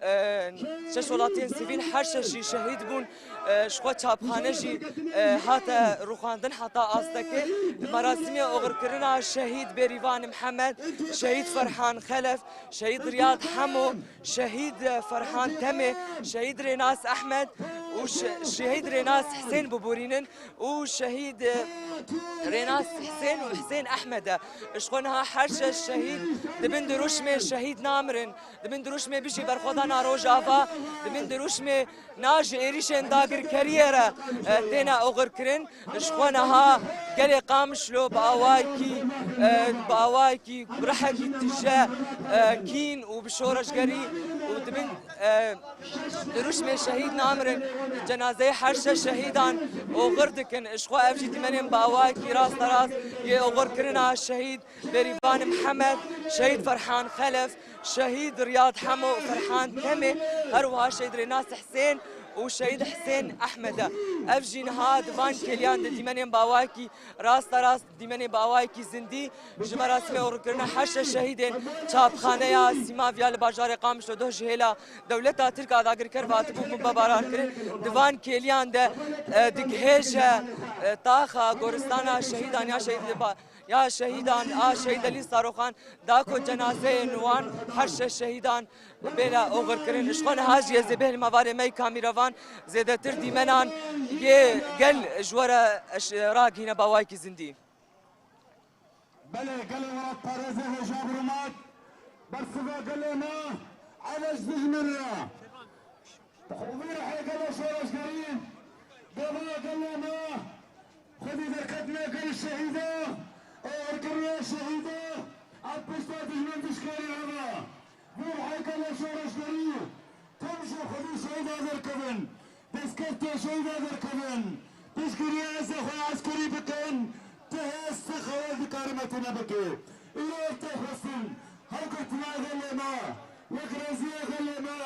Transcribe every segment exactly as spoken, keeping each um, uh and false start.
e, şeş welatiyên sivîl, her şeş jî şehîd bûn. E, ji xwe çapxane jî, e, hate rûxandin heta astekê. Merasîmê oxirkirina şehîd Bêrîvan Mihemed, şehîd Ferhan Xelef, şehîd Riyad Hemo, şehîd, e, Ferhan Temê, şehîd Rênas Ehmed û şe-, şehîd Rênas Husên biborînin û şehîd, e, Rênas Husên û Husên Ehmed e. Ji xwe niha her şeş şehîd di bin dirûşmê şehîd namirin. Di bin dirûşmê bijî berxwedana Rojava, di bin dirûşmê na ji êrîşên dagirkeriyê re, e, têne oxirkirin. Ji xwe niha gelê Qamişlo bi awayekî, e, bi awayekî rihekî tije, e, kîn û bi şoreşgerî û di bin, e, dirûşmê şehîd namirin, cenazeyê her şeş şehîdan oxir dikin. Ji xwe ev jî dîmenên bi awayekî rasterast yê oxirkirina şehîd Bêrîvan Mihemed, şehîd Ferhan Xelef, şehîd Riyad Hemo, Ferhan Temê, her wiha şehîd Rênas Husên û şehîd Husên Ehmed e. Ev jî niha di van kêliyan de dîmenên bi awayekî rasterast, dîmenên bi awayekî zindî ji merasîmê oxirkirina her şeş şehîdên çapxaneya Sîmaviya li bajarê Qamişlo doh ji hêla dewleta Tirk a dagirker ve hatibû bombebaran kirin. Di van kêliyan de, e, digihêje, e, taxa goristana şehîdan ya şehîd ba-, ya şehîdan a şehîd Elî Saroxan da ku cenazeyên wan her şeş şehîdan bêle oxirkirin. Ji xwe niha jî ez ê bihêlim hevalê me yê kamîrevan zêdetir dîmenan yê gel ji we re eş-, ragihîne bi awayekî zindî. Belê, gelê welatparêzê hêja bi rûmet, bersiva gelê me, eve ji dijmin re. Bi xwe vî rihê gelê şoreşgerî, gava gelê me, xwedî derketina gel şehîda, oxirkirina şehîda, ev pişta dijmin dişkarî eve. Vî rihê gelê şoreşgerî, tim ji xwedî şehîda derkevin. Destkeftê şehîda derkevin, piştgiriyê hêzê xwe eskerî bikin, ti hêz, ti xewal dikare me tune bike. Îro ev tê xwestin, hevgirtina gelê me, yekrêziya gelê me,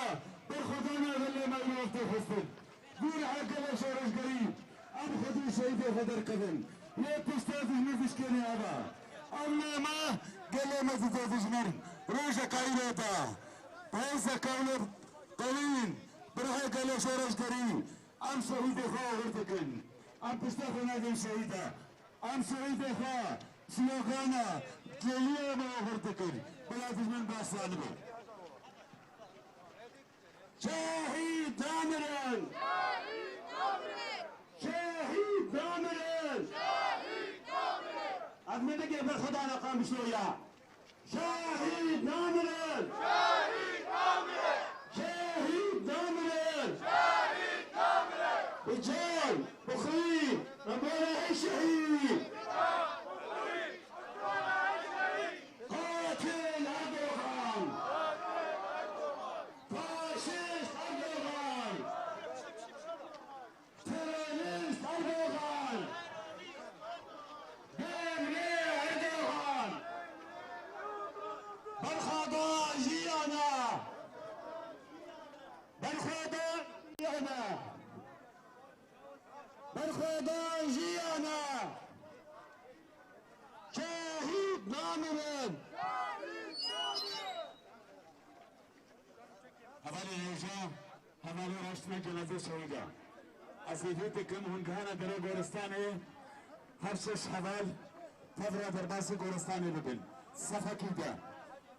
berxwedana gelê me îro ev tê xwestin. Vî rihê gelê şoreşgerî, em xwedî şehîdê xwe derkevin. Lê piştê dijmin dişkêne eve. Ev ne me, gelê me dide dijmin. Rojeka îro de, hêzeka wilo qewîn, bi rihê gelê şoreşgerî, em şehîdê xwe oxir dikin. Em pişta xwe nedin şehîda. Em şehîdê xwe slogana geliyê me oxir dikin. Bila dijmin behsa nebe. Şehîd namirin! Şehîd namirin! Ev ne bike berxwedana Qamişlo ya. Şehîd namirin! Şehîd namirin! Şehîd namirin! Şehîd namirin! Bi can, bi xwîn, em were hey şehîd! Qatil Erdogan! Faşist Erdogan! Terorist Erdogan! Devre Erdogan! Berxwedana jiyana! Berxwedana jiyana! Berxwedana jiyana! Şehîd namirin! Hevalê hêja, hevalê raştina cenazê şehîda. Ez hêvî dikim hûn gihane derê goristanê, her şeş heval tev re derbasî goristanê bibin. Sefekî de,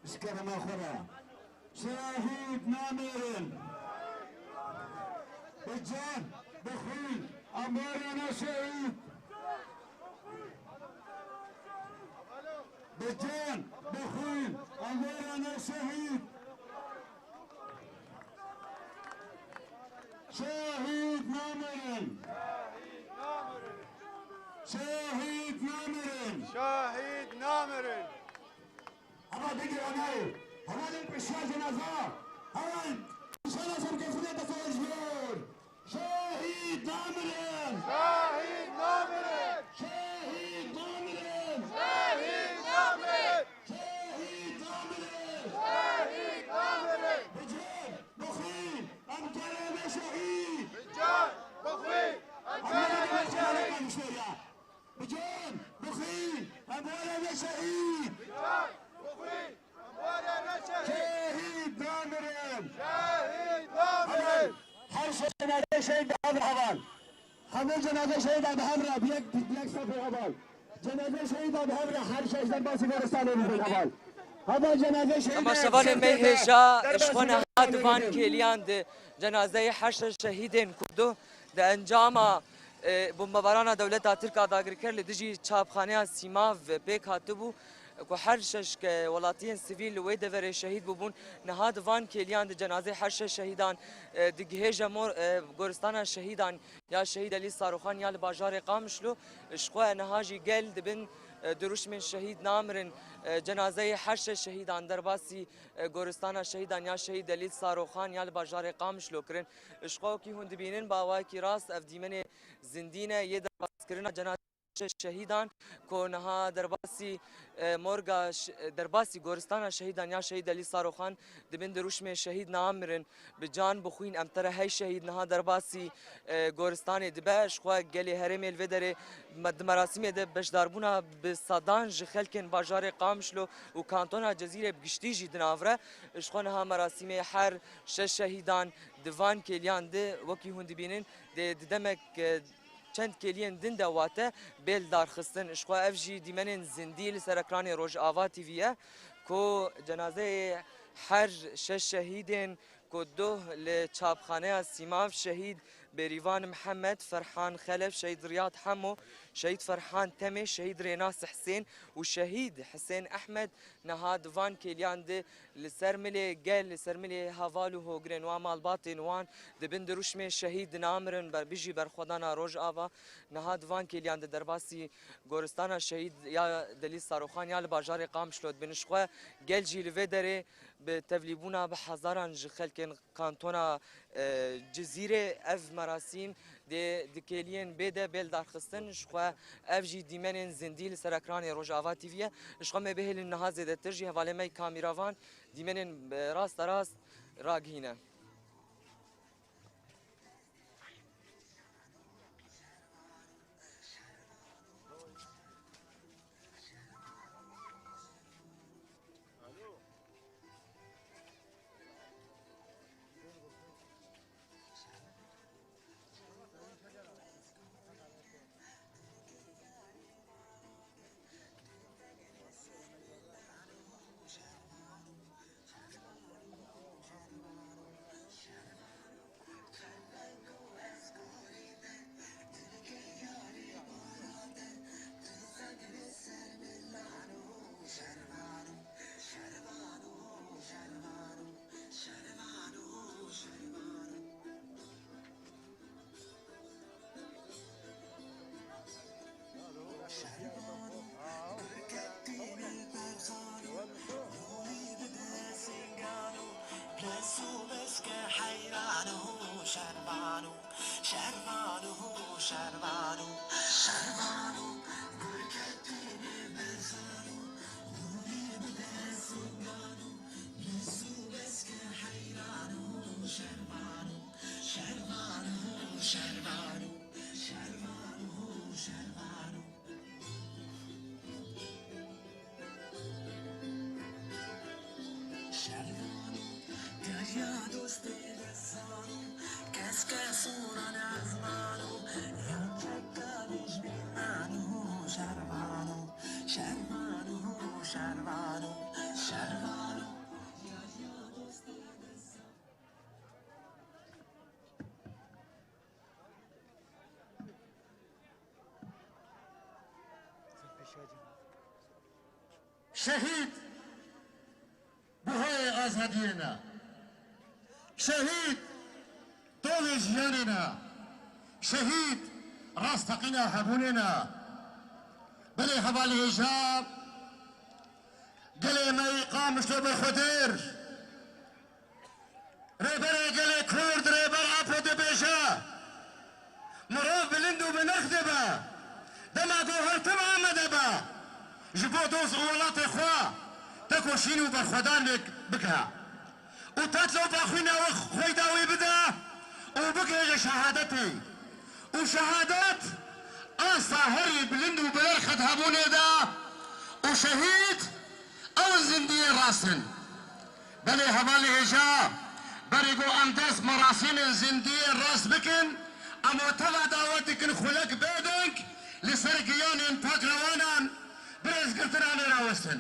ji kerema xwe re. Şehîd namêrin. Bi can, bi xwîn, em werine şehîd. Bi can, bi xwîn, em werine şehîd. Şehîd namêrin. Şehîd namêrin. Şehîd namêrin. Hema bigire nayê. Hevalên pêşiya cenaza. Hevalên pêşiya cenaza. Şehîd namirin! Şehîd namirin! Şehîd namirin! Şehîd namirin! Şehîd namirin! Şehîd namirin! Bi can, bi xwîn, em kerê me şehîd! Bi can, bi xwîn, em kerê me şehîd! Bi can, bi xwîn, em were me şehîd! Bi can, bi xwîn, em were me şehîd! Şehîd namirin! Cenazeyê şehîd bi hev re heval. Hemû cenazeyê şehîdan bi hev re bi yek, bi yek sefê heval. Cenazeyê şehîdan bi hev re her şeş derbasî goristanê bibin heval. Heval cenazeyê şehîdan Temaşevanên me hêja, ji xwe niha di van kêliyan de cenazeyê her şeş şehîdên ku du di encama, e, bombebarana dewleta Tirk a dagirker li dijî çapxaneya Sîmav pêk hatibû, ku her şeş ke welatiyên sivîl li wê deverê şehîd bûbûn, niha di van kêliyan de cenazeyê her şeş şehîdan, e, digihêje mor-, e, goristana şehîdan ya Şehîd Elî Saroxan ya li bajarê Qamişlo. Ji xwe niha jî gel di bin, e, dirûşmên şehîd namirin, e, cenazeyê her şeş şehîdan derbasî, e, goristana şehîdan ya Şehîd Elî Saroxan ya li bajarê Qamişlo kirin. Ji xwe wekî hûn dibînin, bi awayekî rast ev dîmenê zindî ne yê derbaskirina cenazeyê şehîdan ku niha derbasî, e, morga ş-, e, derbasî goristana şehîdan ya Şehîd Elî Saroxan di bin dirûşmê şehîd namirin, bi can bi xwîn em te re hey şehîd niha derbasî, e, goristanê dibe. Ji xwe gelê herêmê li vê derê me-, di merasîmê de beşdarbûna bi sedan ji xelkên bajarê Qamişlo û kantona Cezîrê bi giştî jî di nav re. Ji xwe niha merasîmê her şeş şehîdan di van kêliyan de wekî hûn dibînin dê di demek, e, çend kêliyên din de wate bê li dar xistin. Ji xwe ev jî dîmenên zindî li ser ekranê Rojava T V ye ku cenazeyê her şeş şehîdên ku duh li çapxaneya Sîmav şehîd Bêrîvan Mihemed, Ferhan Xelef, şehîd Riyad Hemo, şehîd Ferhan Temê, şehîd Rênas Hisên û şehîd Hisên Ehmed niha di van kêliyan de li ser milê gel, li ser milê heval û hogirên wan, malbatên wan di bin dirûşmê şehîd namirin, ber-, bijî berxwedana Rojava. Niha di van kêliyan de derbasî goristana şehîd ya Delîl Saroxan ya li bajarê Qamişlo dibin. Ji xwe gel jî li vê derê bi tevlîbûna bi hezaran ji xelkên kantona, e, Cizîrê ev merasîm dê di kêliyên bê de bê li dar xistin. Ji xwe ev jî dîmenên zindî li ser ekranê Rojava T V ye. Ji xwe me bihêlin niha zêdetir jî hevalê me yê kamîravan dîmenên, e, rasterast ragihîne. Şehîd buhayê azadiyê ne. Şehîd tovê jiyanê ne. Şehîd rasteqîna hebûnê ne. Belê hevalê hêja, gelê me yê Qamişlo berxwedêr. Rêberê gelê Kurd, Rêber Apo dibêje, mirov bilind û bi nirx dibe, dema ku her tim amade be, ji bo dost û welatê xwe tekoşîn û berxwedan lêk bike. Û tetlo paxwîna we xwey dawî bide û bigihêje şehadetê. Û şehadet asta herî bilind û bi nirx di hebûnê de û şehîd ew zindiyê rast in. Belê hevalê hêja, Karê ku em dest merasîmên zindiyê rast bikin, em û teva dawet dikin xulek bêdeng li ser giyanên pakrewanan bi rêzgirtina lê rawestin.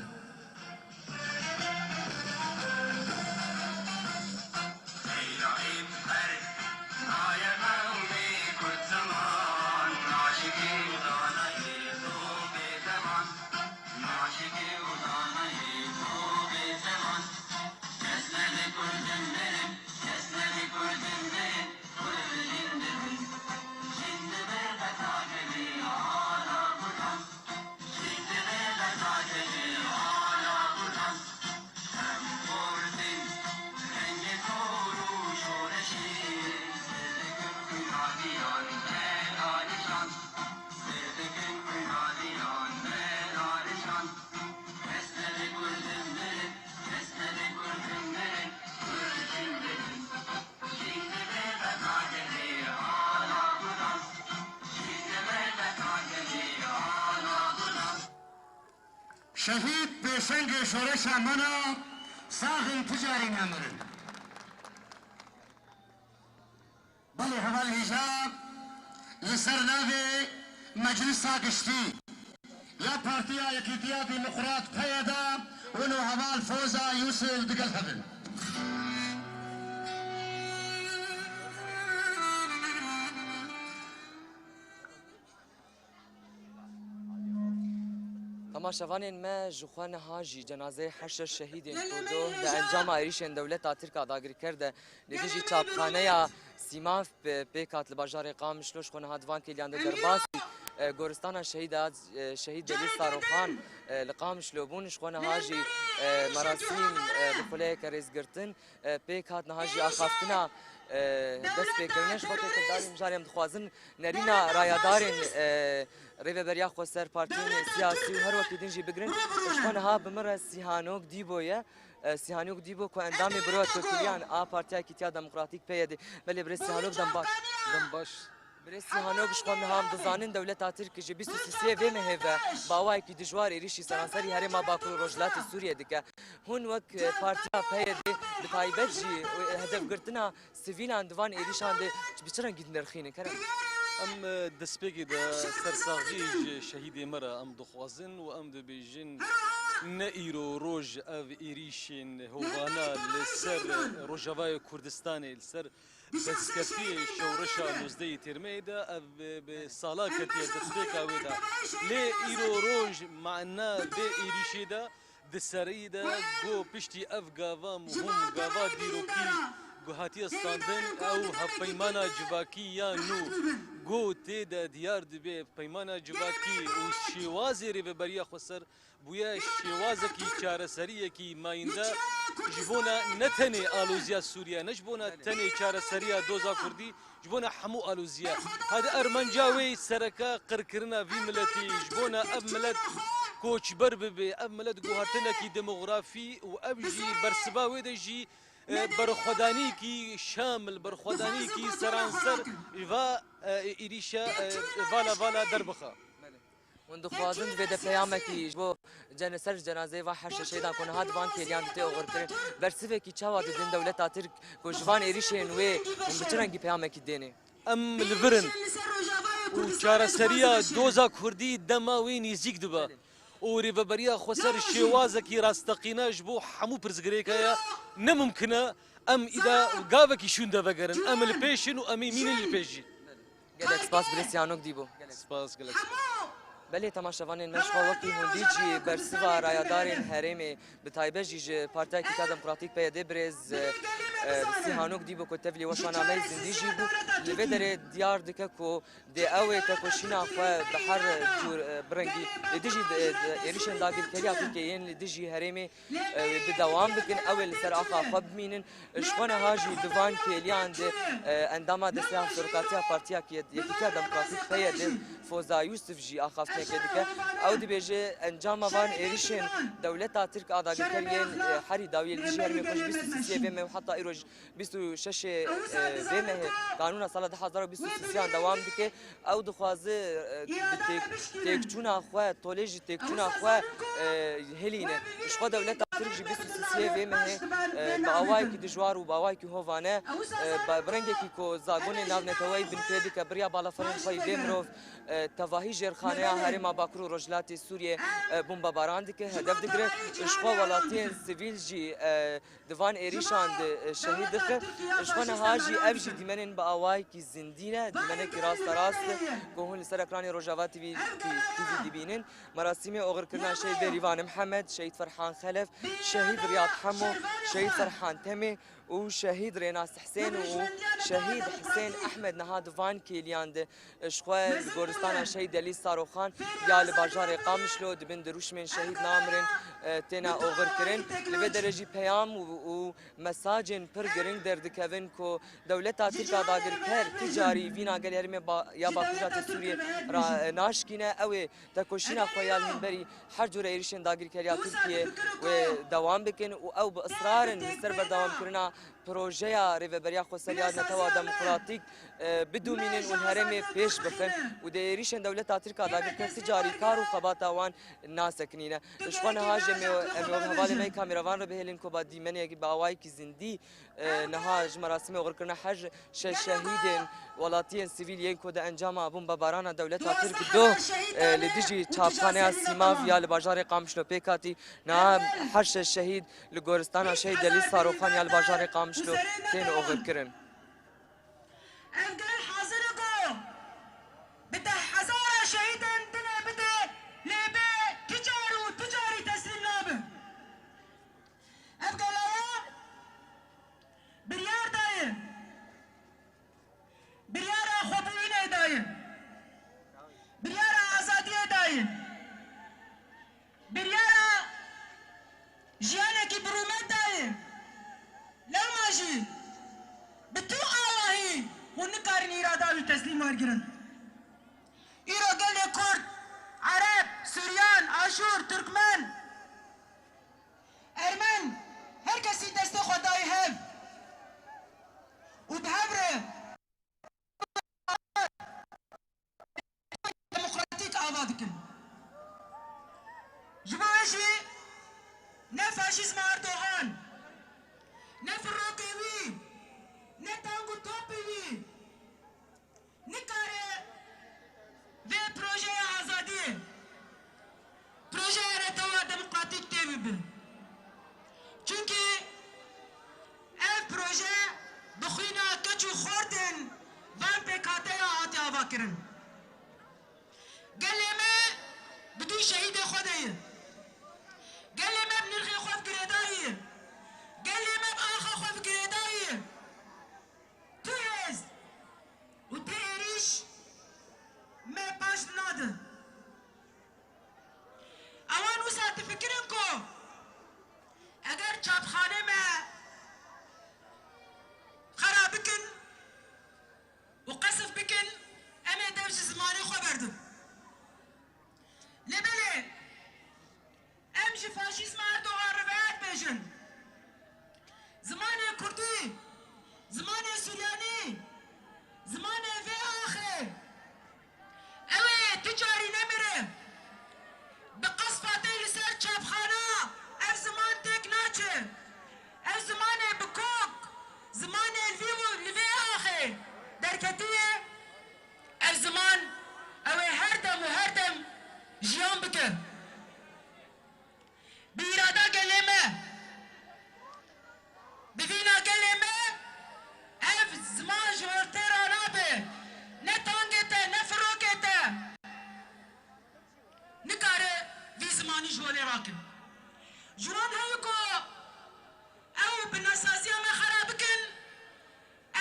Şehîd pêşengê şoreşa me ne, sax in, ti carî nemirin. Belê heval hêja li ser navê Meclisa Giştî ya Partiya Yekîtiya Demokrat, P Y D, wino heval Foza Yusuf digel hev in. Temaşevanên me, ji xwe niha jî cenazeyê heşt şeş şehîdên ku doh di encama êrîşên dewleta Tirk a dagirker de li dijî çapxaneya Sîmav pê-, pêk hat li bajarê Qamişlo, ji xwe niha di van kêliyan de derbasî, e, goristana şehîda, e, şehîd Delîl Saroxan, e, li Qamişlo bûn. Ji xwe niha jî, e, merasîm, e, bi xuleyeke rêzgirtin, e, pêk hat. Niha jî axaftina, e, dest pê kirine. Ji xwe têkildarî mijarê em dixwazin nerîna rayadarên, e, Rêveberiya Xweser, partiyên siyasî û her wekî din jî bigirin. Ji xwe niha bi min re Sîhanok Dîbo ye. E, Sîhanok Dîbo ku endamê Buroya Topîliyan a Partiya Yekîtiya Demokratîk, P Y D. Belê birêz Sîhanok, dem baş. Dem baş. Birêz Sîhanok, ji xwe niha em dizanin dewleta Tirk ji bîst û sê vê mehê ve bi awayekî dijwar êrîşî seranserî herêma Bakur û Rojhilatê Sûriyê dike. Hûn wek, e, partiya P Y D, bi taybet jî, e, hedefgirtina sivîlan di van êrîşan de bi çi rengî dinirxînin, kerem? Em, e, destpêkê de sersaxiyê ji şehîdê me re em dixwazin û em dibêjin, ne îro roj ev êrîşên hovana li ser Rojavayê Kurdistanê, li ser destkeftiyê şewreşa nozdehê Têrmeyê de, ev bi, bi sala ketiye destpêka wê de. Lê îro roj mana vê êrîşê de, di serî de ku piştî ev gava muhim, gava dîrokî, ku hatiye standin, ew hevpeymana civakî ya nû, ku tê de diyar dibe peymana civakî û şêwazê Rêveberiya Xweser bûye şêwazekî çareseriyekî mayînde ji bona ne tenê aloziya Sûriye, ne ji bona tenê çareseriya doza Kurdî, ji bona hemû aloziya. Hadi armanca wê sereke qirkirina vî miletî, ji bona ev milet koçber bibe, ev milet guhertinekî demografî û ev jî bersiva wê de jî, e, berxwedanîkî şamil, berxwedanîkî seranser va, e, êrîşa, e, vala vala derbixe. Hûn dixwazin divê de peyamekî ji bo cene-, ser cenazeyê va heşt şehîdan ku niha di van kêliyan de tê oxirkirin, bersivekî çawa didin dewleta Tirk ku ji van êrîşên wê hûn bi çi rengî peyamekî dênê? Em li vir in û çareseriya doza Kurdî dema wê nêzîk dibe û Rêveberiya Xweser şêwazekî rasteqîne ji bo hemû pirsgirêk heye. Ne mimkin e em îda gavekî şûnde vegerin. Em li pêş in û em ê mînin li pêş jî. Gelek spas, birêz Sîhanok Dîbo. Gelek spas, gelek spas. Belê, temaşevanên me, ji xwe wekî hûn dît jî bersiva rayadarên herêmê, bi taybet jî ji Partiya Yekîtiya Demokratîk, P Y D, birêz, e, e, Sîhanok Dîbo ku tevlî weşana me yê zindî jî bû, li vê derê diyar dike ku dê ew ê tekoşîna xwe bi her cûr, e, bi rengî li dijî, e, êrîşên dagirkeriya Tirkiyeyê yên li dijî herêmê, e, bi dewam bikin, ew ê li ser axa xwe bimînin. Ji xwe niha jî di van kêliyan de, e, endama Desteya Serokatiya Partiya Yekîtiya Demokratîk, P Y D, Foza Yusuf jî axaftinekê dike. Ew dibêje, encama van êrîşên dewleta Tirk a dagirker yên, e, herî dawiyê li dijî herêmê xwe ji bîst û sê vê mehê û heta îro ji bîst û şeş, e, vê mehê, kanûna sala du hazar û bîst û sê an dewam dike. Ew dixwaze, e, bi têk-, têkçûna xwe, tolê ji têkçûna xwe, e, hilîne. Ji xwe dewleta Tirk jî bîst û sisiyê vê mehê, e, bi awayekî dijwar û bi awayekî hovane, e, bi, bi rengekî ku zagonê navneteweyî binpê dike, bi riya balafirên xwe yî vê mirov, e, tevahî jêrxaneya Herêma Bakur û Rojhilatê Sûriyê, e, bombebaran dike, hedef digire. Ji xwe welatiyên sivîl jî, e, di van êrîşan de, e, şehîd dixe. Ji xwe niha jî ev jî dîmenên bi awayekî zindî ne, dîmenekî rasterast e ku hûn li ser ekranê Rojava T V, T V dibînin. Merasîmê oxirkirina şehîd Bêrîvan Mihemed, şehîd Ferhan Xelef, şehîd Riyad Hemo, şehîd Ferhan Temê û şehîd Rênas Husên û şehîd Husên Ehmed niha di van kêliyan de, e, ji xwe li goristana şehîd Delîl Saroxan ya li bajarê Qamişlo di bin dirûşmên şehîd namirin, e, têne oxirkirin. Li vê derê jî peyam û, û mesajên pir giring derdikevin ku dewleta Tirk a dagirker ti carî vîna gelê herêmê ba-, ya Bakur Rojhilatê Sûriyê ra, e, naşkîne. Ew ê tekoşîna xwe ya li hemberî her cûre êrîşên dagirkeriya Tirkiyê wê dewam bikin û ew bi israr in li ser berdewamkirina projeya Rêveberiya Xweser ya Netewa Demokratîk, e, bidomînin û li herêmê pêş bixin û di êrîşên dewleta Tirk a dagirker ti carî kar û xebata wan nasekinîne. Ji xwe niha jî em ê, em ê hevalê me yê kameravan re bihêlin ku ba dîmenekî bi awayekî zindî, e, niha ji merasîmê oxirkirina her şeş şehîdên welatiyên sivîl yên ku di encama bombebarana dewleta Tirk do, e, li dijî çapxaneya Sîmav ya li bajarê Qamişlo pêk hatî, niha her şeş şehîd li goristana şehîd Delîl Saroxan ya li bajarê Qamişlo tên oxirkirin. Ev gel hazir e ku bi deh hezara şehîdên din e bide, lê bê tu car û tu carî teslîm nabe. Ev gela we biryar daye. Biryara xwebûyînê daye. Biryara azadiyê daye. Biryara jiyanekî bi rûmet daye. Lewma jî bi tu awahî hûn nikarin îrada wî teslîm wergirin. Îro gelê Kurd, Ereb, Suryan, Aşûr, Tirkmen, Ermen, her kesî destê xwe dayî hev û bi hev re demokratîk ava dikin. Ji bo wê jî ne faşîzma Erdogan, ne firokê wî, ne tang û topê wî nikare vê projeya azadiyê, projeya netewa demokratîk tê bibe. Çunkî ev proje bi xwîna keç û xortên van pêkhateya hatiye avakirin. Gelê me bi dû şehîdê xwe de ye. Gelê me bi nirxê xwe bi girêdayî ye. Gelê me bi axa xwe bi girêdayî ye. Tu hêz û tu êrîş me paş nade. Ewan wisa difikirin ku eger çapxanê me xera bikin û qesf bikin, em ê dev ji zimanê xwe berdin. Lê belê, em ji faşîzma Erdogan re veya dibêjin, zimanê kurdî, zimanê suryanî, zimanê vê axê, ew ê tu carî nemire. Bi qesfa te li ser çapxana ev ziman têk naçe. Ev zimanê bi kok, zimanê li vî, li vê axê derketiye. Ev ziman, ew ê her dem û her dem jiyan bike. Bi îrada gelê me, bi vîna gelê me, ev ziman ji holtê ranabe. Ne tangê te, ne firokê te nikare vî zimanî ji holê rakin. Ji wan heye ku ew bi nasaziya me xera bikin,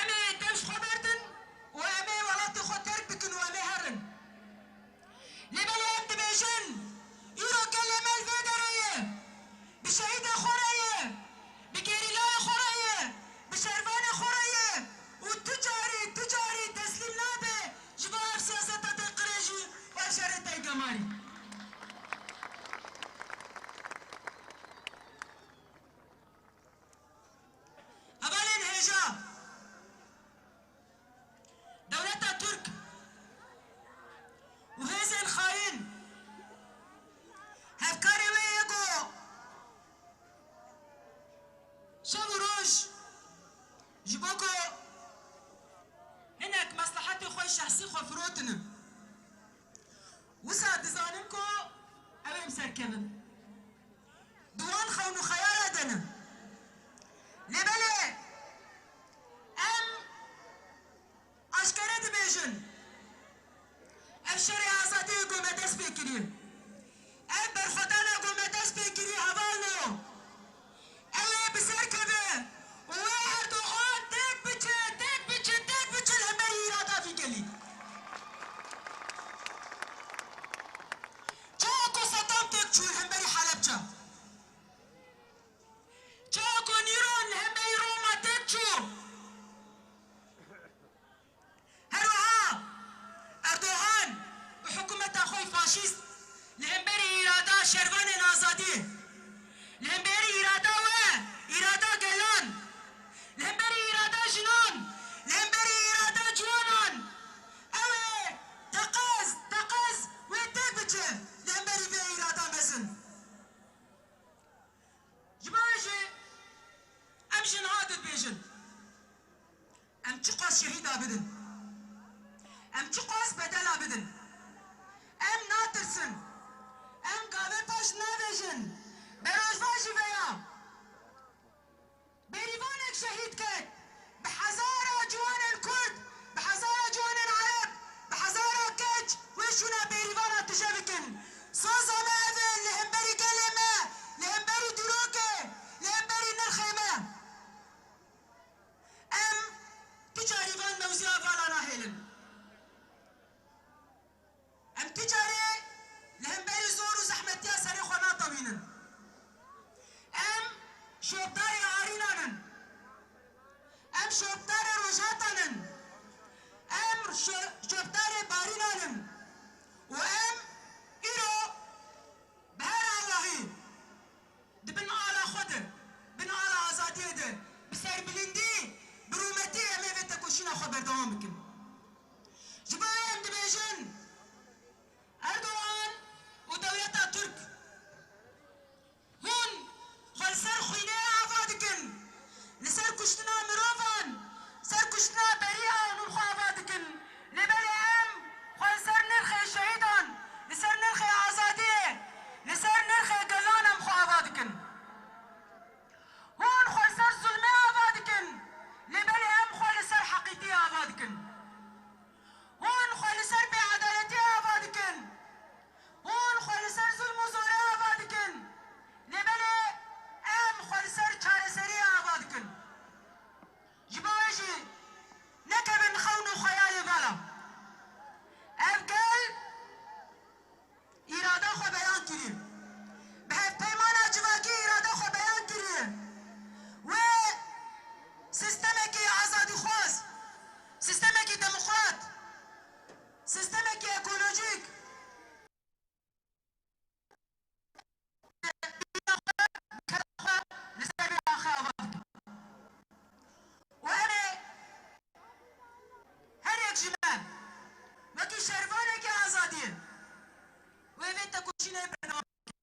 em ê dev ji xwe berdin û em ê welatê xwe terk bikin û em ê herin. Lê belê em dibêjin, şexsî xwe firotine. Wisa dizanin ku ew ê bi ser kevin. Di wan xewn û xeyala de ne. Lê belê em aşkere dibêjin, ev şerê azadiyê ku me dest pê kiriye, ev berxwedana ku me dest pê kiriye hevalno, ew ê bi ser keve û wê Erdogan tek biçe, tek biçe, tek biçe li hemberî îrada vî gelî. Çawa ku Sedam tek çû li hemberî Helebce? Çawa ku Nîron li hemberî Roma tek çû? Her wiha Erdogan û hikûmeta xwe yê faşîst li hemberî îrada şervanên azadiyê, li hemberî îrada we, îrada gelan, li hemberî îrada jinan, li hemberî îrada ciwanan, ew ê teqez, teqez wê têk biçe li hemberî vê îrada mezin. Ji bo wê jî em ji niha dibêjin, em çiqas şehîda bidin, em çiqas bedela bidin, em natirsin, em gavê paş navêjin, berojva jî veya. Bêrîvanek şehîd ket. Bi hezara ciwanên Kurd, bi hezara ciwanên Ereb, bi hezara keç wê şûna bêrîvana tije bikin. Soza me ev e li hemberî gelê me, li hemberî dîrokê, li hemberî nirxê me. Em tu carî van mewziya vala nahêlin. Em tu carê li hemberî zor û zehmetiya serê xwe natewînin. Em şopdarê Arînan in. Em şopdarê Rojhatan in. Em şo-, şopdarê Barînan in. Û em îro bi her awahî di bin ala xwe de, bin ala azadiyê de, bi serbilindî, bi rûmetî em ê vê tekoşîna xwe berdewam bikin. Ji bo wê em dibêjin, Erdogan û dewleta Tirk, hûn xwe li ser xwînê ava dikin, li ser kuştina mirovan, ser kuştina berî a hûn xwe ava dikin. Lê belê em xwe li ser nirxê şehîdan, li ser nirxê azadiyê, li ser nirxê gelan em xwe ava dikin. Hûn xwe li ser zulmê ava dikin, lê belê em xwe li ser heqîtiyê ava dikin. Hûn xwe li ser bêedaletiyê ava dikin. Hûn xwe li ser zulm û zorê ava dikin. Lê belê em xwe li ser çareseriyê ava dikin. Ji bo wê jî nekevin xewn û xeyalê vala. Ev gel îrada xwe beyan kiriye. Bi hevpeymana civakî îrada xwe beyan kiriye. Wê sîstemekî azadîxwaz, sîstemekî demokrat, sîstemekî ekolojîk, li ser vê axê ava bikin. Û em ê her yek ji me wekî şervanekî azadiyê wê vê tekoşînê berdewam bikin.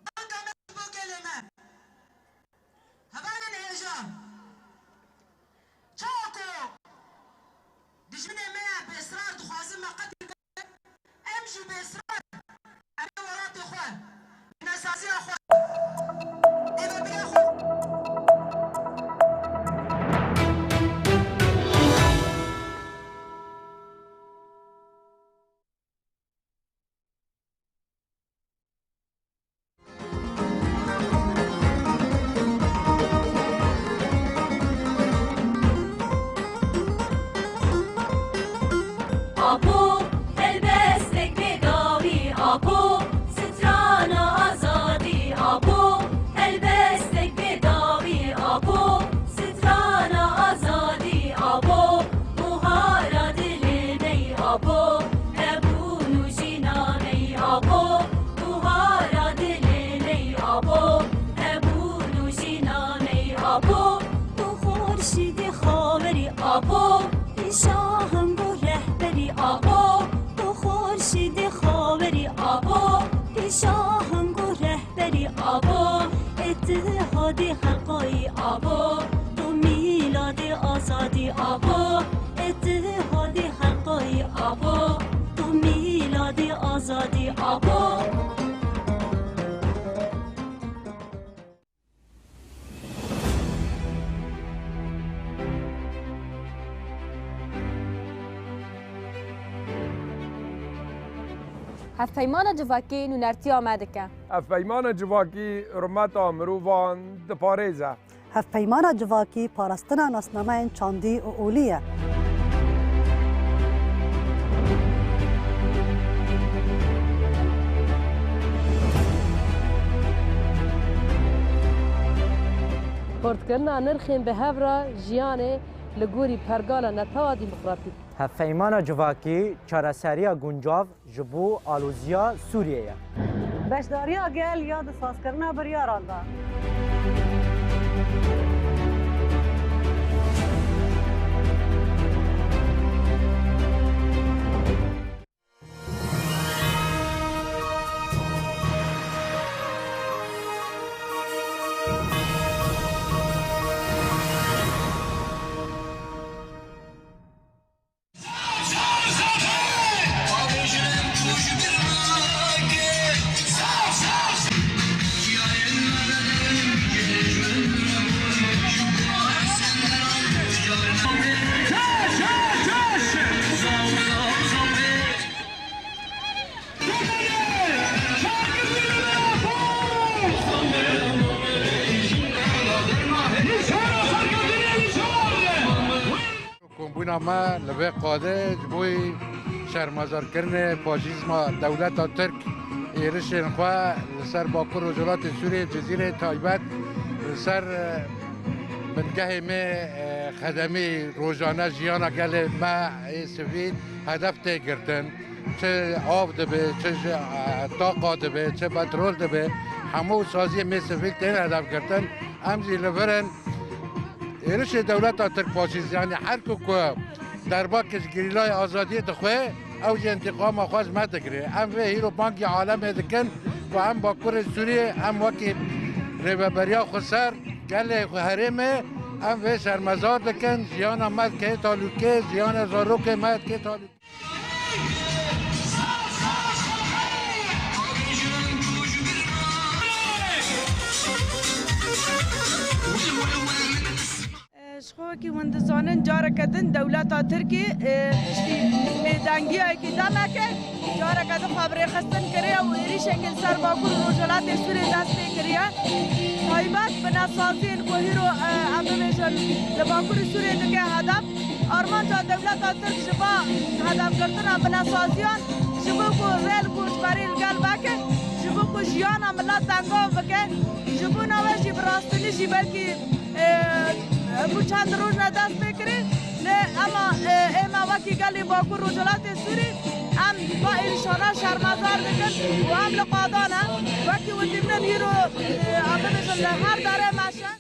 Danga me ji bo gelê me. Hevalên hêja, çawa ku dijminê me bi israr dixwazin me qetil bikin, em jî bi israr em ê welatê xwe, bi nesaziya xwe, ê vebirê xwe. Apo, helbestek bê dawî, Apo, strana azadî, Apo, helbestek bê dawî, Apo, strana azadî, Apo, buhara dilê me yî, Apo, hebûn û jîna me yî, Apo, buhara dilê me yî, Apo, hebûn û jîna me yî, Apo, tu xurşîdê xawerî, Apo, pêşa hemû rehberî, Apo, tu xurşîdê xawerî, Apo, pêşa hemû rehberî, Apo, îtîhadê xelqayî, Apo, tu mîladê azadî, Apo, îtîhadê Hevpeymana civakî nûnertiya me dike. Hevpeymana civakî hurmeta mirovan diparêze. Hevpeymana civakî parastina nasnameyên çandî û olî ye. Xurtkirina nirxên bi hev re jiyanê li gorî pergala netewa demokratîk. Hevpeymana civakî çareseriya guncav ji bo aloziya Sûriyê ye. Beşdariya gel ya di sazkirina biryaran de. Kombûna me li vê qadê ji bo şermezarkirinê faşîzma dewleta Tirk êrişên xwe li ser Bakur Rojhilatê Sûriyê, Cizîrê taybet li ser, e, bingehê me, e, xedemî rojane jiyana gelê me ê sivîl hedef tê girtin. Çi av dibe, çi ji, e, taqa dibe, çi petrol dibe, hemû saziyê me sivîl tên hedef girtin. Em jî li vir in. Êrişê dewleta Tirk faşîst, yanî her ku ku derbakê ji gerîlayê azadiyê dixwe, ew jî întîqama xwe ji me digire. Em vê hîro bangî alemê dikin ku em Bakurê Sûriyê, em wekî Rêveberiya Xweser, gelê xwe herêmê, em vê şermezar dikin, jiyana me dikê talûkê, jiyana zarokê me dikê talûkê. Ji xwe wekî hûn dizanin, careke din dewleta Tirkî, e, piştî bêdengiyekî demeke, careke din xwe bi rêxistin kiriye û êrîşekî li ser Bakur û Rojhilatê Sûriyê dest pê kiriye. Taybet bi nesaziyên ku hîro, e, em bibêjin li Bakurê Sûriyê dike hedef. Armanca dewleta Tirk ji va hedefgirtina binesaziyan ji bo ku rê li koçberî li gel veke, ji bo ku jiyana milet tengav bike, ji bona wê jî bi rastînî jî belkî, e, bû çend roj ne dest pê kirî, lê ema, e, ême wekî gelê Bakur Rojhilatê Sûrî em va êrîşana şermezar dikin û em li qadan e. Wekî wekî min hîro, e, em bibêjin li her derê meşe.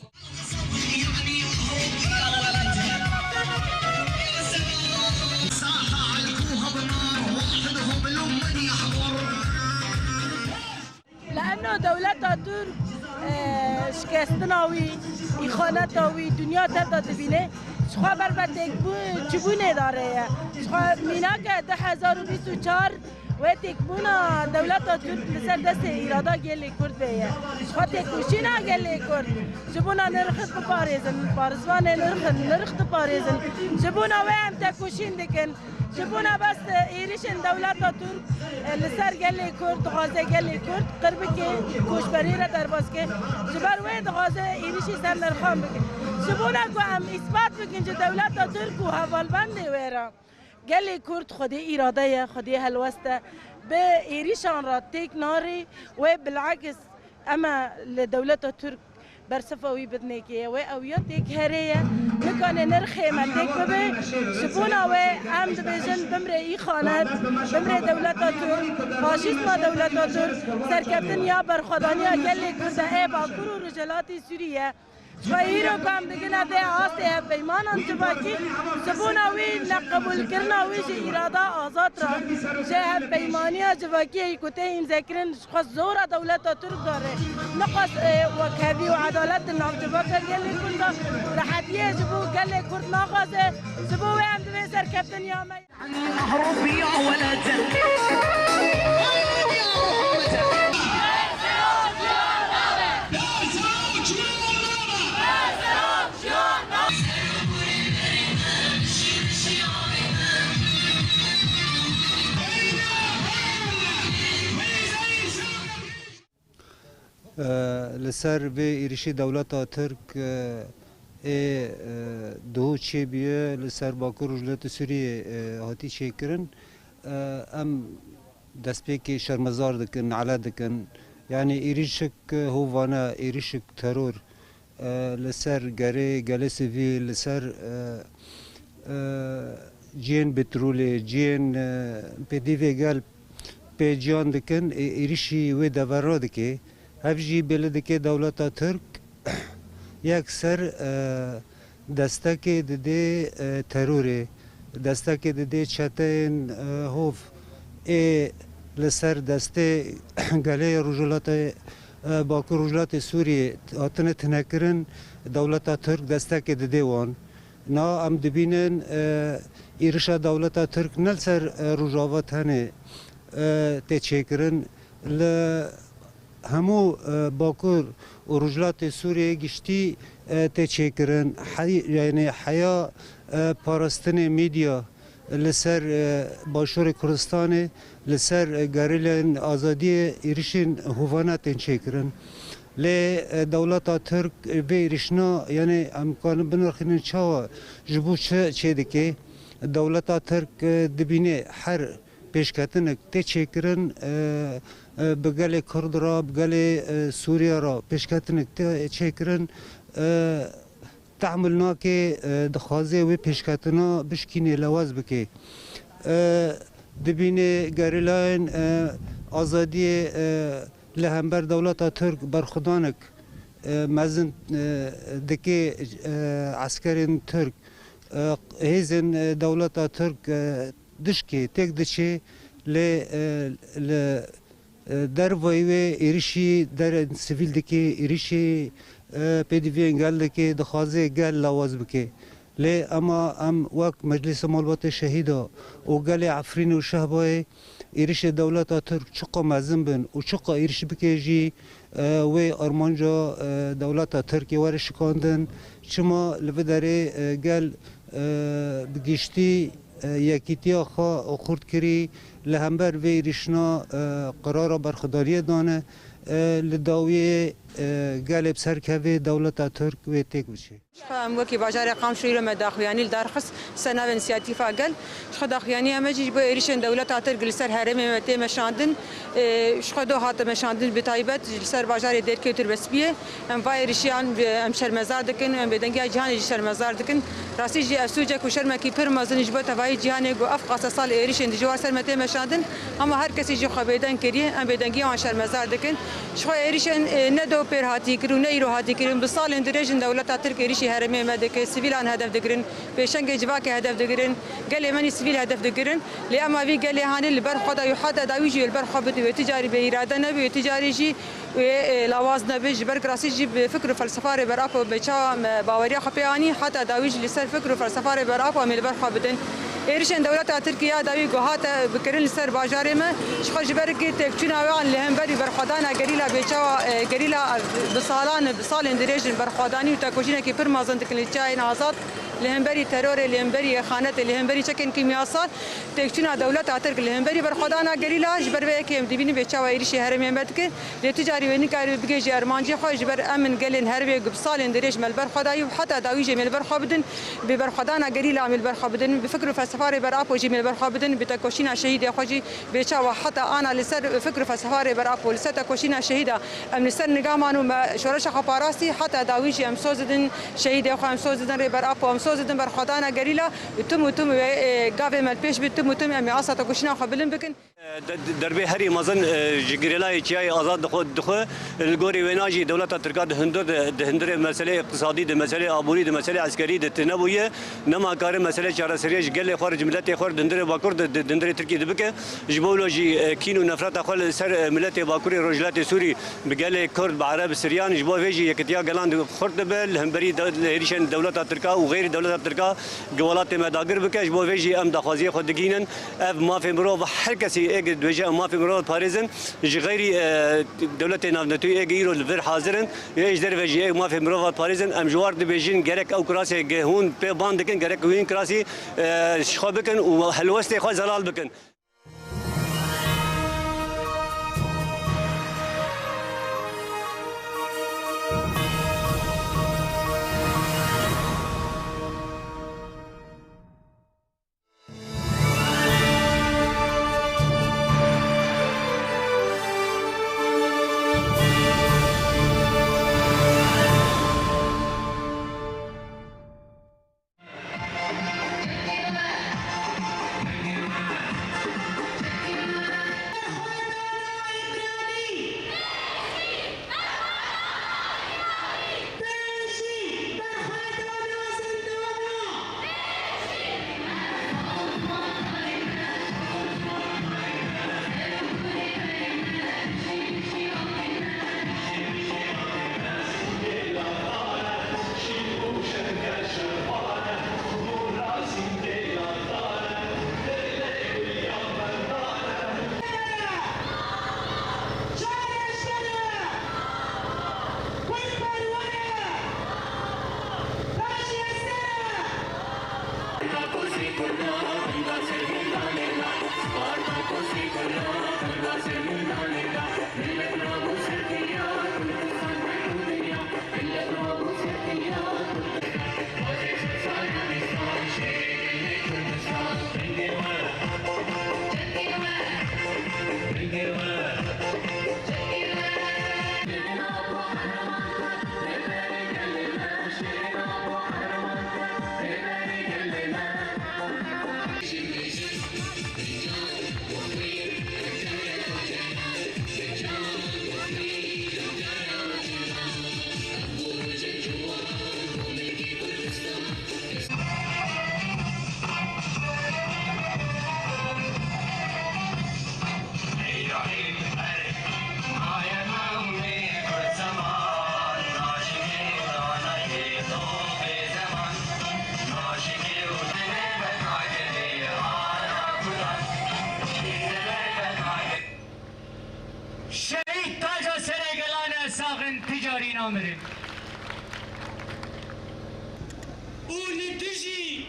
لأنه دولتا تورك، آه، شکستنا وی، ئیخانەتا وی، دنیا تێدا دبینێ. Ji xwe ber ve têkbû-, çibûnê dare ye. Ji xwe mînake du hezar û bîst û çar Wê têkbûna dewleta Tirk li ser destê îrada gelê Kurd vê ye. Ji xwe têkoşîna gelê Kurd ji bona nirxit biparêzin, parizvanê nirxin, nirx diparêzin. Ji bona wê em tekoşîn dikin. Ji bona bes êrişên dewleta Tirk, e, li ser gelê Kurd, dixwaze gelê Kurd qir bike, koçberî re derbas ke. Ji ber wê dixwaze êrişî ser nirxan bike. Ji bona ku em îspat bikin ji dewleta Tirk û hevalbendê wê re. Gelê Kurd xwedê îrade ye, xwedê helwest e. Bi êrîşan re têk narê, wê bilakis em e li dewleta Tirk bersifa wî bidinê kê ye. Wê ew ya têk herê ye, nikane nirxê me têk bibe. Ji bona wê em dibêjin bimrê îxanet, bimrê dewleta Tirk, faşîzma dewleta Tirk, serkeftin ya berxwedaniya gelê Kurd e ê Bakur û Rojhilatê Sûrî ye. Ji xwe îro ku em digine vê astê hevpeymanan civakî, ji bona wî neqebûlkirina wî ji îrada azad re, ji hevpeymaniya civakiyê ku tê îmzekirin, ji xwe zora dewleta Tirk dare. Nixwest, e, wekhevî û edalet di nav civaka gelê Kurd de, rehetiyê ji bo gelê Kurd naxwaze, ji bo wê em divê serkeftin ya me. اهرب يا ولد. Li ser vê êrişî dewleta Tirk, e, ê, e, duhû çêbûye, li ser Bakur Rojhilatê Sûriyê, e, hatî çêkirin. E, em destpêkê şermezar dikin, nale dikin. Yanî êrişik hovane, êrişik teror, e, li ser gerê, gelê sivîl, li ser, e, e, cihên petrolê, cihên, e, pêdivê gel pê ciyan dikin, ê-, êrişî wê devera dike. Hev jî belê dike dewleta Tirk yekser, e, destekê didê, e, terorê, destekê didê çeteyên, e, hov ê li ser destê gelê Rojhilatê, e, Bakur Rojhilatê Sûriyê hatine tinekirin, dewleta Tirk destekê didê wan. Na em dibînin, e, êrişa dewleta Tirk ne li ser, e, Rojava tenê, e, tê çêkirin, li hemû, e, Bakur û Rojhilatê Sûriyê giştî, e, tê çêkirin. Hey-, yanî heya, e, parastinê medya li ser, e, Başûrê Kurdistanê, li ser, e, gerîlayên azadiyê êrişên hovane tên çêkirin. Lê, e, dewleta Tirk, e, vê êrişna, yanî em karin binirxînin çawa ji bo çi çêdike. Dewleta Tirk, e, dibîne her pêşketinek tê çêkirin, e, e, bi gelê Kurd re, bi gelê, e, Sûriye re pêşketinek tê çêkirin, e, tehmil nake, e, dixwaze wê pêşketina bişkîne, lewaz bike. E, dibîne gerîlayên, e, azadiyê, e, li hember dewleta Tirk berxwedanek, e, mezin, e, dike, e, eskerên Tirk, e, hêzên, e, dewleta Tirk, e, dişkê têk diçe, lê, e, li, e, dervayî wê êrişî derên sivîl dike, êrişî, e, pêdiviyên gel dike, dixwaze gel lawaz bike. Lê ema em wek Meclîsa Malbatê Şehîda û gelê Efrîn û Şehbayê êrişê dewleta Tirk çiqa mezin bin û çiqa êriş bike jî, e, wê armanca, e, dewleta Tirkê were şikandin. Çima li vê derê, e, gel, e, bi giştî, e, yekîtiya xwe xurt kirî, li hember vê êrişna, e, qerara berxwedaniyê dane, e, li dawiyê, e, gelê bi ser kevê dewleta Tirk wê têk biçe. Em wekî bajarê Qamşlo îro me daxuyanî li dar xist ser navê Însiyatîfa Gel. Ji xwe daxuyanîya me jî ji bo êrişên dewleta Tirk li ser herêmê me tê meşandin. Ê, ji xwe do hate meşandin, bi taybet li ser bajarê Dêrkê û Tirbespiyê. Em va êrişiyan bi, em şermezar dikin, em bêdengiya cîhanê jî şermezar dikin. Rastî jî ev sûcek û şermekî pir mezin ji bo tevayî cîhanê ku ev qase sal êrişên dijwar ser me tê meşandin. Hema her kesî jî xwe bêdeng kiriye, em bêdengiya wan şermezar dikin. Ji xwe êrişên, ê, ne do pêr hatî kirin û ne îro hatî kirin. Bi salên dirêj in dewleta Tirk êrişî herêmê me dike, sivîlan hedef digirin, pêşengê civakê hedef digirin, gelê me nî sivîl hedef digirin. Lê ema vî gelê hanê li ber xwe de û heta dawî jî wê li ber xwe bidin, wê ti carî bêîrade nebe, wê ti carî jî wê, e, lawaz nebe. Ji ber ku rastî jî bi fikr û felsefa Rêber Apo me çawa me baweriya xwe pê anî, heta dawî jî li ser fikr û felsefa Rêber Apo em ê li ber xwe bidin. Êrişên dewleta Tirkî ya dawî ku hate bikirin li ser bajarê me, ji xwe ji ber ku têkçûna wan li hemberî berxwedana gerîla bê çawa, e, gerîla bi salan, bi salên dirêj in berxwedanî û tekoşînekî pir mezin dikin li çiyayên azad, li hemberî terorê, li hemberî îxanetê, li hemberî çekên kîmyasal, têkçûna dewleta Tirk li hemberî berxwedana gerîla, ji ber vê yekê em dibînin bê çawa êrişî herêmê me dike. Lê tu carî wê nikarî bigihêjî armancê xwe, ji ber em in gelên herêmê ku bi salên dirêj me li ber xwe dayî û heta dawî jî em ê li ber xwe bidin. Bi berxwedana gerîla em ê li ber xwe bidin, bi fikr û felsefa Rêber Apo jî em ê li ber xwe bidin, bi tekoşîna şehîdê xwe jî bê çawa heta ana li ser fikr û felsefa Rêber Apo, li ser tekoşîna şehîda em li ser niga man û me şoreşa xwe parastî, heta dawî jî em soz didin şehîdê xwe, em soz didin Rêber Apo, em soz didin berxwedana gerîla, tim û tim wê, e, gavê me li pêş bi, tim û tim em ê asta tekoşîna xwe bilind bikin. De-, de-, derbê herî mezin, e, ji girêlayê Çiyayê Azad dixwe, dixwe. Li gorî wêna jî dewleta Tirka di hundir de, di hundirê meselê îqtisadî de, meselê aborî de, meselê eskerî de tune bûye. Nema kare meselê çareseriyê ji gelê xwe re, ji miletê xwe re di hundirê Bakur de, di, di hundirê Tirkiyê de bike. Ji bo wilo jî, e, kîn û nefreta xwe li ser, e, miletê Bakurê Rojhilatê Sûrî bi gelê Kurd, bi Ereb, bi Siryan, ji bo vê jî yekitiya gelan di xurt dibe, li hemberî de, li hêrişên dewleta Tirka û xeyrî dewleta Tirka gi welatê me dagir bike. Ji bo vê jî em daxwaziyê xwe digihînin. Ev mafê mirov, her kesî ê dibêje em mafê mirov diparêzin, ji xeyrî, e, dewletê navnetewî ê îro li vir hazir in, ê ji derve jî ê mafê mirov diparêzin, em ji war dibêjin, gerek ew kurasê ge hûn pê ban dikin, gerek hûn kurasî, e, ji xwe bikin û helwestê xwe zelal bikin. Şehîd taca serê gelan e, sax in, ti carî namirin. Û li dijî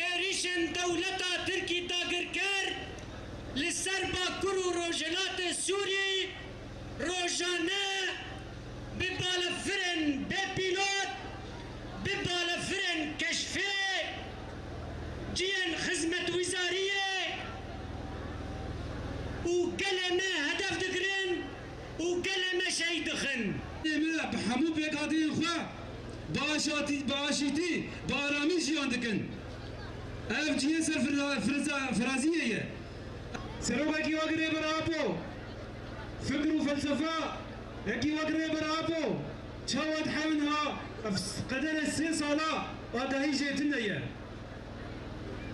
êrîşên dewleta Tirkî dagirker li ser Bakur û Rojhilatê Sûrî rojane bi balefirên bêpîlot, bi balefirên keşfê, cihên xizmetwizariyê û gelê me hedef digirin û gelê me şehîd dixin. Em bi hemû pêkhateyên xwe bi aşatî-, bi aşîtî, bi aramî jiyan dikin. Ev cihê ser fira-, firaza-, firaziyê ye. Serokekî wek Rêber Apo, fikr û felsefa yekî wek Rêber Apo, çawa dihewin ha, ev s-, qedere sê sala agahî jê tune ye.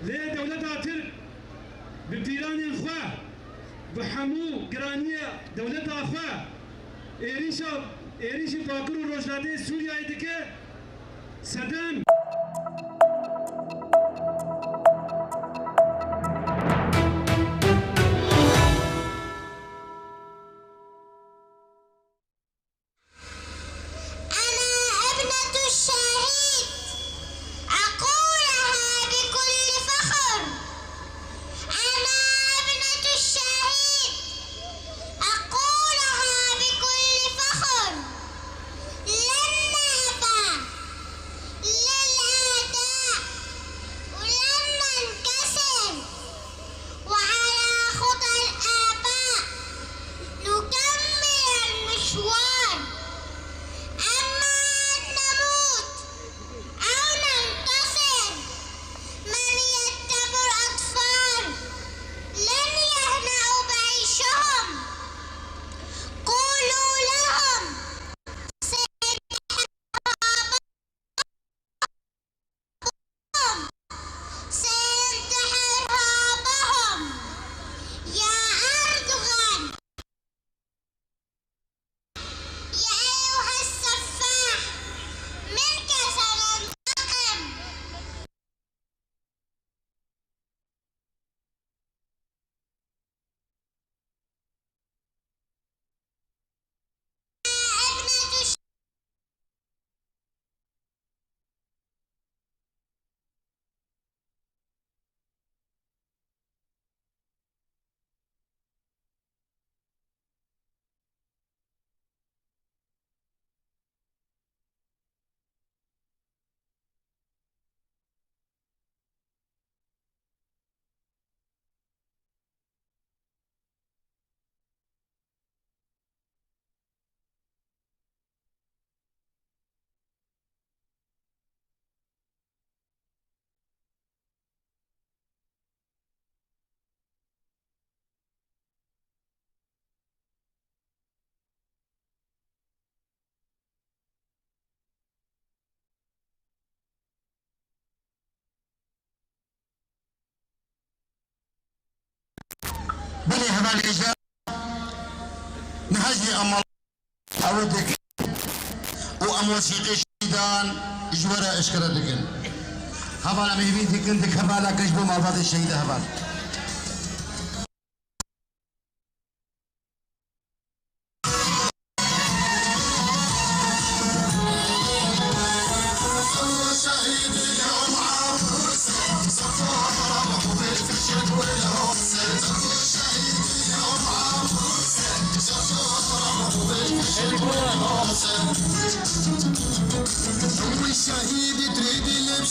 Lê dewleta Tirk bi pîranên xwe, bi hemû giraniya dewleta xwe, êrîşa, êrîşî Bakur û Rojhilatê Sûriyeyê dike. Sedem. أنا ابنة الشهيد، أقولها بكل فخر. أنا ابنة الشهيد، أقولها بكل فخر. لن نهبط للأعداء ولن ننكسر، وعلى خطى الآباء نكمل المشوار. أما أن نموت أو ننتصر، من يتبع الأطفال لن يهنأوا بعيشهم. قولوا لهم سينتحر باباهم، سينتحر باباهم. يا أردوغان، يا أيها السفاح، منك سننتقم. Belê hevalê ji niha jî em ew dikin û em wesîqê şehîdan ji we re eşkere dikin. Heval em hêvî dikin di kevala ke ji bo malbatê şehîda heval.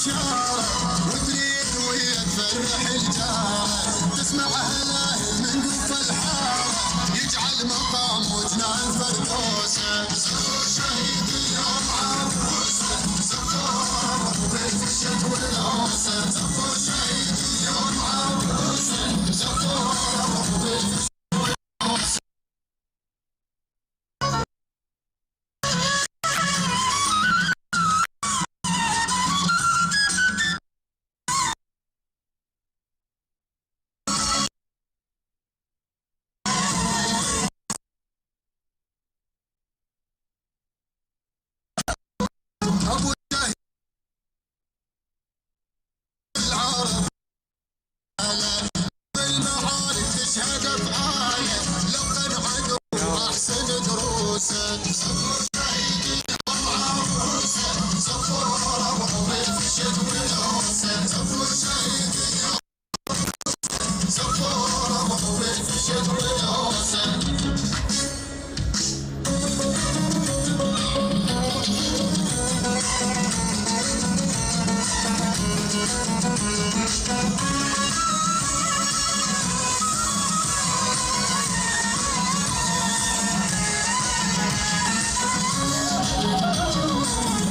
وتريد ويا تفرح الجارة، تسمع أهلها من قوة الحارة، يجعل مقام وجنان فردوسة. زفوا شهيد اليوم عروسة، زفوا بالفشة والعوسة، زفوا شهيد اليوم عروسة، زفوا بالفشة والعوسة. أبو جهل العرب بالمعارك تشهد أفعاله، لقن عدو وأحسن دروسه.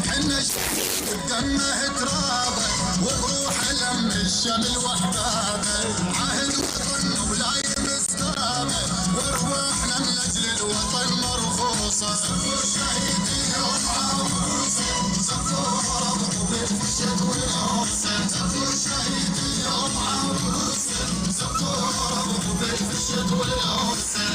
حنا بدمه ترابه، وبروحه لم الشمل وحبابه. عهد وطن ولا يمس ترابه، وارواحنا من أجل الوطن مرخوصة. زفوا شهيد اليوم عروسة، زفوا ربعه بالفشة والعوسة. زفوا شهيد اليوم عروسة، زفوا ربعه بالفشة والعوسة.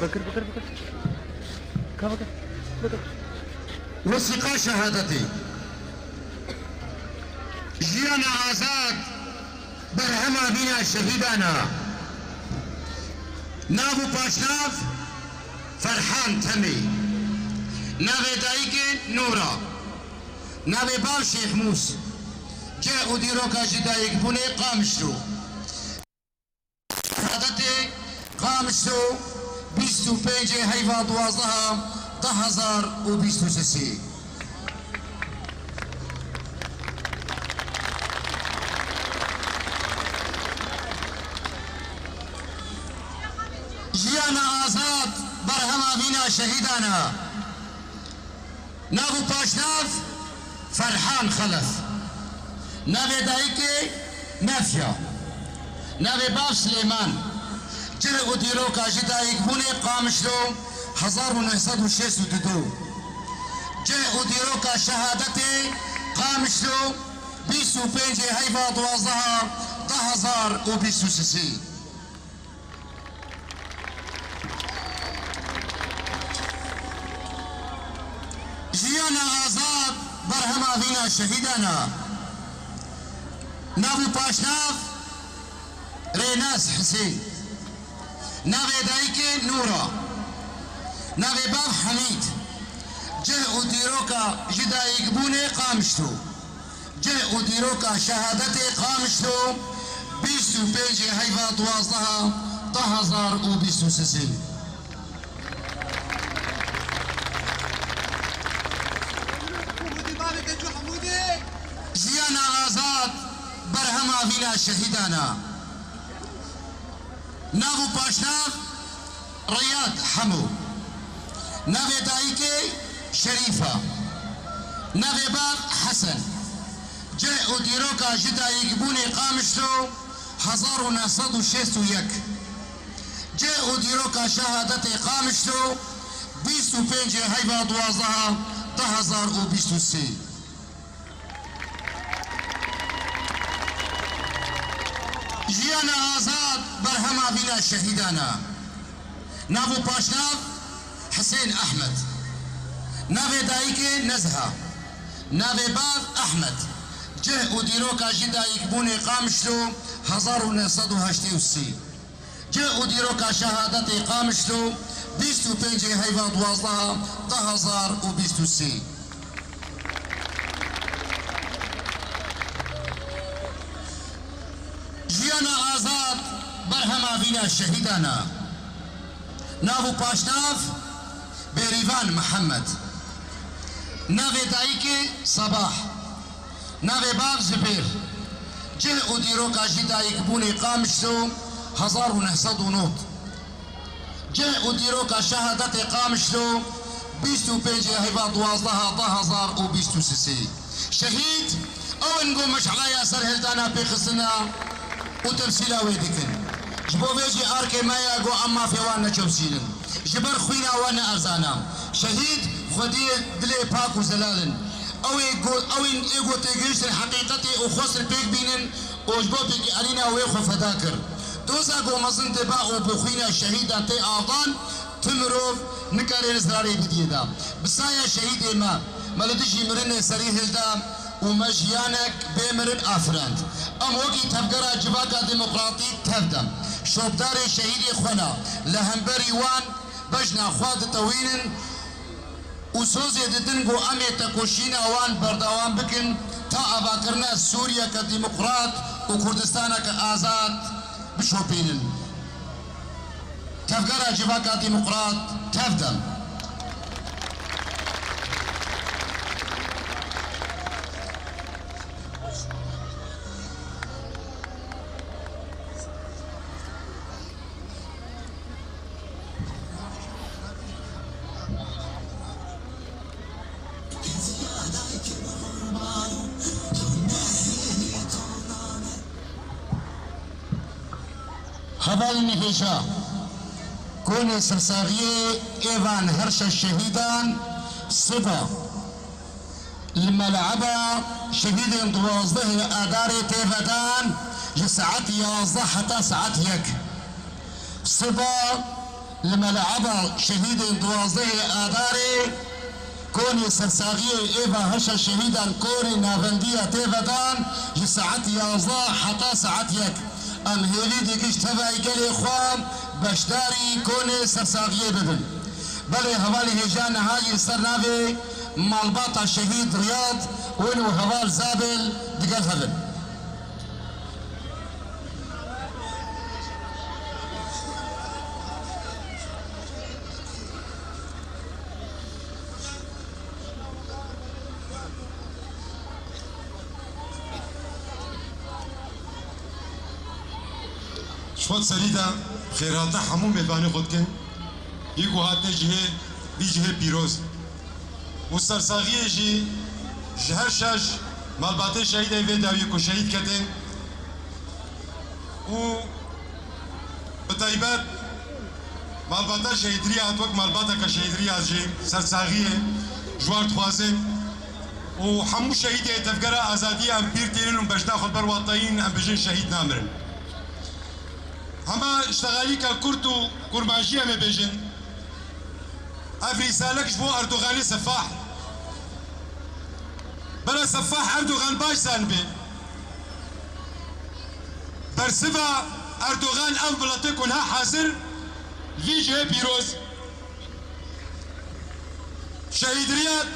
بكر، بكر، بكر. كا بكر، بكر. موسیقا شهادتê. Jiyana azad. Berhema vîna şehîdan a. Nav û paşnav Ferhan Temê. Navê dayikê Nûra. Navê bav Şêxmûs. Cih û dîroka ji dayikbûnê Qamişlo. Şehadetê Qamişlo bîst û pêncê heyva duwazdeha du hezar û bîst û sisê. Jiyana azad berhema vîna şehîdan a. Nav û paşnav Ferhan Xelef. Navê dayikê Mefya. Navê bav Silêman. Cih û dîroka ji dayikbûnê Qamişlo hezar û neh sed û şêst û du. Cih û dîroka şehadetê Qamişlo bîst û pêncê heyva duwazdeha du hezar û bîst û sisê. Jiyana azad berhema vîna şehîdan a. Nav û paşnav Rênas Hisên. Navê dayikê Nûra. Navê bav Hemîd. Cih û dîroka ji dayikbûnê Qamişlo. Cih û dîroka şehadetê Qamişlo bîst û pêncê heyva duwazdeha du hezar û bîst û sisê. Jiyana azad berhema vîna şehîdan a. Nav û paşnav Riyad Hemo. Navê dayikê Şerîfa. Navê bav Hesen. Cih û dîroka ji dayikbûnê Qamişlo hezar û neh sed û şêst û yek. Cih û dîroka şehadetê Qamişlo bîst û pêncê heyva duwazdeha du hezar û bîst û sê. Jiyana azad berhema vîna şehîdan a. Nav û paşnav Hisên Ehmed. Navê dayikê Nezha. Navê bav Ehmed. Cih û dîroka ji dayikbûnê Qamişlo hezar û neh sed û heştê û sê. Cih û dîroka şehadetê Qamişlo bîst û pêncê heyva duwazdeha du hezar û bîst û sê. Hema vîna şehîdan e. Nav û paşnav: Bêrîvan Mihemed. Navê dayikê: Sebah. Navê bav: Zubêr. Cih û dîroka jî dayikbûnê: Qamişlo, hezar û neh sed û nod. Cih û dîroka şehadetê: Qamişlo, bîst û pêncê heyva duwazdeh a du hezar û bîst û sisê. Şehîd ew in ku meşaleya serhildana pêxistina û temsîla wê dikin. Ji bo vê jî arkê me ye ku em mafê wan neçewsînin. Ji ber xwîna we ne erzan e. Şehîd xwediyê dilê pak û zelal in. Ew ê ku, ew ên ê ku têgihiştin heqîqetê û xwestin pêk bînin û ji bo pêkî erîna wê xwe feda kir. Doza ku mezin dibe û bi xwîna şehîdan tê avdan, ti mirov nikarê li zirarê bidiyê de. Bi saya şehîdê me, me li dijî mirinê serî hilda û me jiyanek bê mirin afirand. Em wekî tevgera Civaka Demokratîk tev de şopdarê şehîdê xwe ne, li hemberî wan bejna xwe ditewînin û sozê didin ku em ê tekoşîna wan berdewam bikin ta avakirina Sûriyeke demokrat û Kurdistaneke azad bişopînin. Tevgera Civaka Demokrat tev de. Hevalên hêja, konê sersaxiyê ê van her şeş şehîdan siba li Mele'eba şehîdên duwazdehê Adarê tê vedan ji saet yazdeh heta saet yek. Siba li Mele'eba şehîdên duwazdehê Adarê konê sersaxiyê ê va her şeş şehîdan korê navendiya tê vedan ji saet yazdeh heta saet yek. Em hêvî dikin ji tevayî gelê xwe beşdarî konê sersaxiyê bibin. Belê hevalê hêja niha jî li ser navê malbata şehîd Riyad win û heval Zabil digel hev in. Ji xwe serî de xêrhatina hemû mêvanê xwe dikin. Yê ku hatine cihê, vî cihê pîroz. Û sersaxiyê jî ji her şeş malbatê şehîdê vê dawiyê ku şehîd ketin û bi taybet malbata şehîd Riyad wek malbateke şehîd Riyad jî sersaxiyê ji wan dixwazin û hemû şehîdê tevgera azadiyê em pîr tînin û beşna xwe li ber watayîn em bijin şehîd namirin. Hema îştexalîka kurt û kurmanjî em ê bêjin. Ev rîsalek ji bo Erdoganê sefah. Bere sefah Erdogan baş zanibê. Bersiva Erdogan ev miletê ku niha hazir vî cihê pîroz. Şehîd Riyad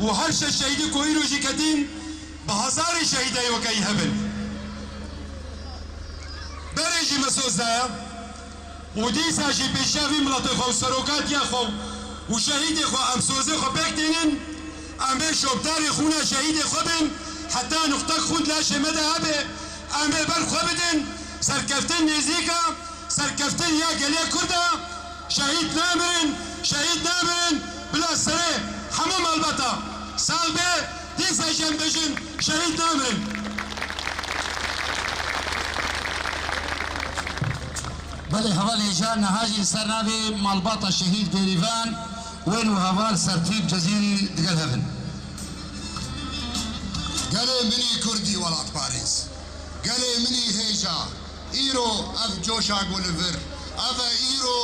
û her şeş şehîdê ku îro jî ketîn bi hezarê şehîdê wekeyî hebin. Berê jî me soz daye. Û dîsa jî pêşiya vî miletê xwe û serokatiya xwe û şehîdê xwe em sozê xwe pêk tînin, em ê şopdarê xûna şehîdê xwe bin, heta nuqtek xûn di laşê me de hebe, em ê ber xwe bidin, serkeftin nêzîk e, serkeftin ya gelê Kurd e, şehîd namirin, şehîd namirin, bila serê hemû malbata sax be, dîsa jî em bêjin, şehîd namirin. Belê hevalê hêja niha jî li ser navê malbata şehîd Bêrîvan wên û heval Sertîp Cezîrî digel hev in. Gelê min î Kurdî welatparêz, gelê min î hêja, îro ev coşa ku li vir, ev e îro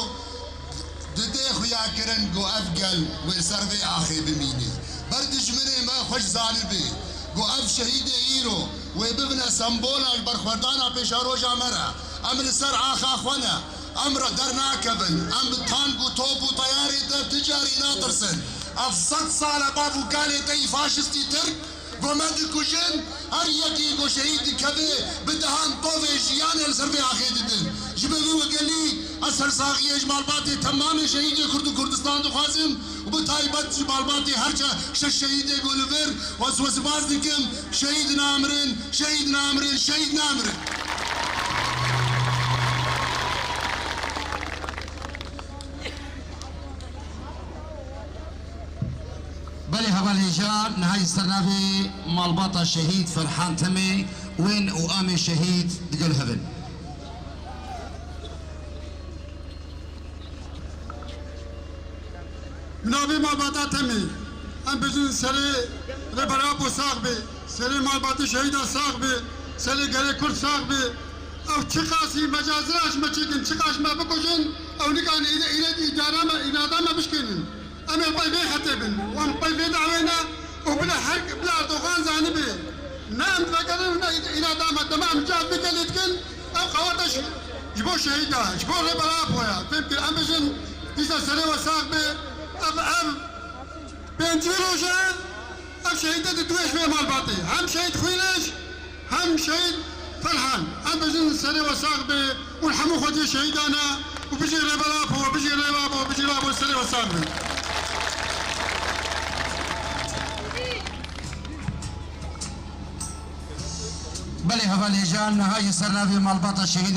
Didê xuya kirin ku ev gel wê li ser vê axê bimîne. Ber dijminê me xweş zanibê ku ev şehîdê îro wê bibine sembola ji berxwedana pêşeroja me re. Em li ser axa xwe ne. Em re dernakevin. Em bi tank û top û teyarê te ti carî natirsin. Ev sed sal e bav û kalê te yî faşistî Tirk Ku me dikujin, her yekî ku şehîd dikeve, bi dehan tovê jiyanê li ser vê axê didin. Ji bo vê wegelî ez sersaxiyê ji malbatê temamê şehîdê Kurd û Kurdistan dixwazim û bi taybet ji malbatê her çar şeş şehîdê ku li vir, ez we spas dikim. Şehîd namirin, şehîd namirin, şehîd namirin. Belê hevalên hêja, niha ji ser navê malbata şehîd Ferhan Temê, wên û amê şehîd digel hev in. Bi navê malbata Temê, em bijin serê Rêber Apo sax be, serê malbatê şehîda sax be, serê gelê Kurd sax be. Ew çiqasî mecazira ji me çêkin, çiqas me bikujin, ew nikan îre, îre îdara me, îrada me bişkênin. Em ê pey vê xetê bin. Em pey vê dawê ne û bila her, bila Erdogan zanibe. Ne em divegerin, ne îrada me. Dema em cihê vê gelê dikin, ew qeweta ji, ji bo şehîda, ji bo Rêber Apo ya. Fêm kir, em bijin, dîsa serê we sax be. Ev, ev pêncî roj e, ev şehîdê di dû ji vê malbatê. Hem şehîd Xwîniş, hem şehîd Ferhan. Em bijin serê we sax be û hemû xwediyê şehîdan e û bijî Rêber Apo, bijî Rêber Apo, bijî Rêber Apo, serê we sax be. Belê hevalên hêja, niha ji ser navê malbata şehîd